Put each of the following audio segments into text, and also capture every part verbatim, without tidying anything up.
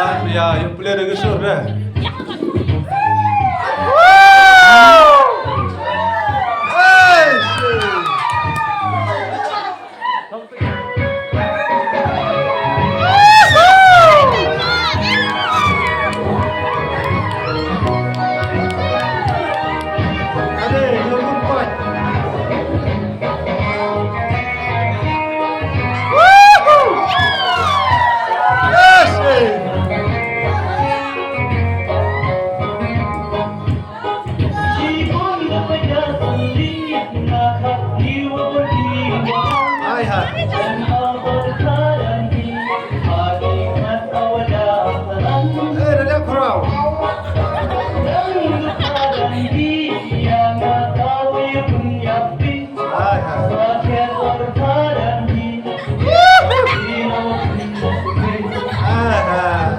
Ya, ya, boleh dengar suara. Hai, hai. Eh, dah lihat kurau. Hai, hai. Hai, hai.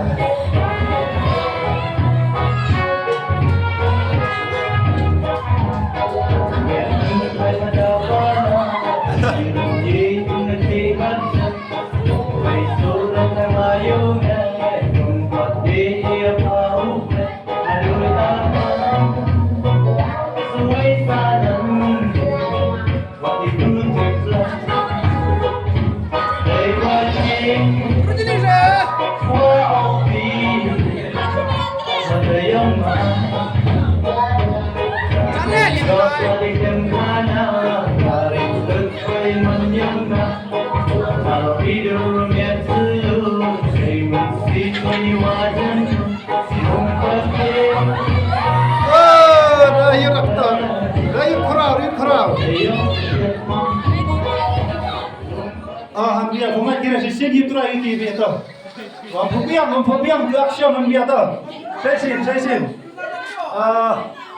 Oh, da yut aktor. Da yut khraw, yut khraw. Ah, Hanbiah, bunga kira si sien yut ra yut yut to. Wan phubiang, wan phubiang, yut action Hanbiah to. Sai sien, sai sien. Ah.